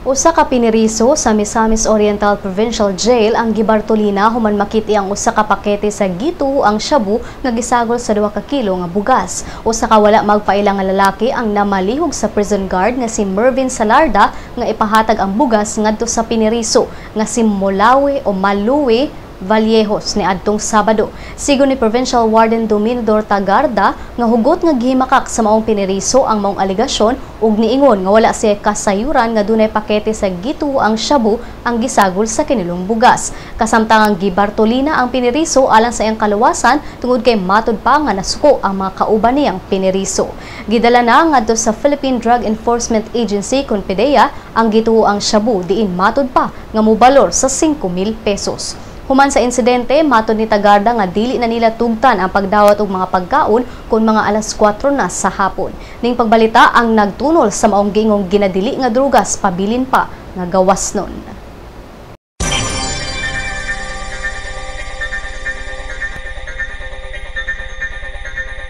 Usa ka piniriso sa Misamis Oriental Provincial Jail ang gibartolina human makit-i ang usa ka pakete sa gituoang shabu nga gisagol sa 2 ka kilo nga bugas. Usa ka wala magpaila nga lalaki ang namalihog sa prison guard nga si Mervin Salarda nga ipahatag ang bugas ngadto sa piniriso nga si Molawe o Maluwe Vallejos ni adtong Sabado. Sigon ni Provincial Warden Dominador Tagarda nga hugot nga gihimakak sa maong piniriso ang maong alegasyon ug niingon nga wala siya kasayuran nga dunay pakete sa gituoang shabu ang gisagol sa kinilong bugas. Kasamtangang gibartolina ang piniriso alang sa iyang kaluwasan tungod kay matud pa nga nasuko ang mga kauban niyang piniriso. Gidala na ngadto sa Philippine Drug Enforcement Agency kon PDEA ang gituoang shabu diin matud pa nga mobalor sa 5,000 pesos. Human sa insidente, matod ni Tagarda nga dili na nila tugtan ang pagdawat og mga pagkaon kung mga alas 4 na sa hapon. Ning pagbalita, ang nagtunol sa maong giingong ginadili nga drugas pabilin pa nga gawas nun.